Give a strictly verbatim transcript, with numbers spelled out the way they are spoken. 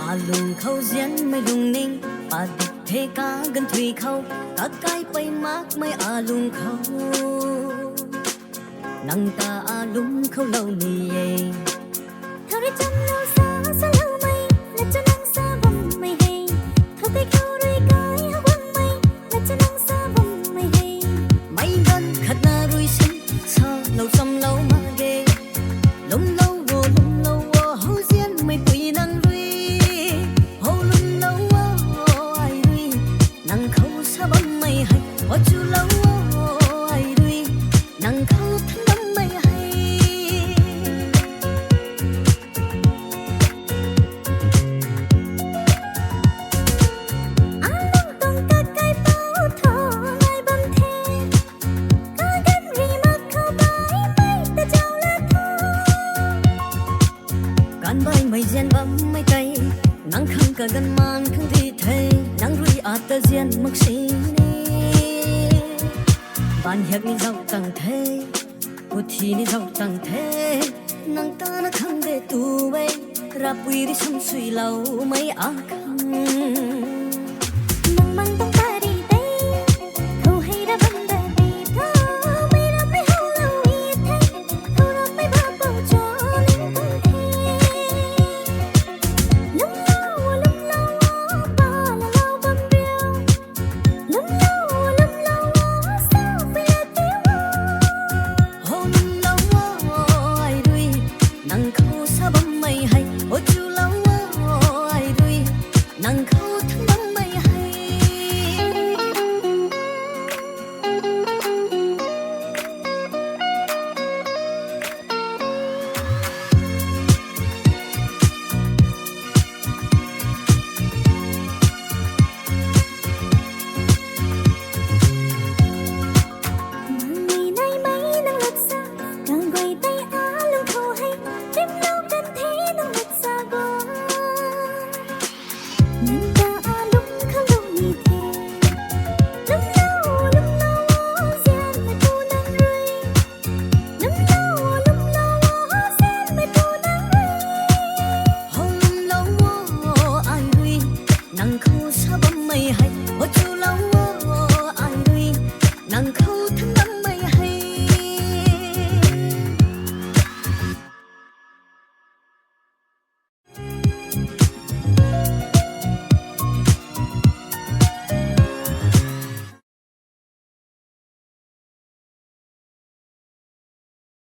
Alung khou zianmei lungning, adik the kaganv thui khou, kakai pei makmei alung khou, nang ta alum khou lou ni e. Thau rui chamlou sa, saloumei, na chu nang sa bammei hei. Thau kai khou rui kai ha guangmei, na chu nang sa bammei hei. Meic ganv khatna rui sin, salou chamlou mak ge. Lwmlou o, lwmlou o, hou zianmei pui nang rui. Hou lwmlou o, ai rui. Nang khou sa bammei hei, o chulou o, ai rui. Nang khou than bammei hei. Alung tuang kakai pou tho nai bam the. Kaganv ri mak khou baimei ta zauc la tho. Ganv baihmei zian bammei tei, nang khang kaganv mang khang di the, nang rui ata zian mak sini. Baanv hiak ni zauc tang the, puthi ni zauc tang the, nang tana khang de tu e, rapui ri samsuiloumei akhang. Nang mang tuang pari tei, khou hei ra bam da di tho, mei rammei howlou i the, khou rammei ba pou cho ning tuang the. Lwmlou o, lwmlou o, pa la lou bam riu. Lwmlou o, lwmlou o, sa pui la ti o. Hou lwmlou o, ai rui. Nang khou sa bammei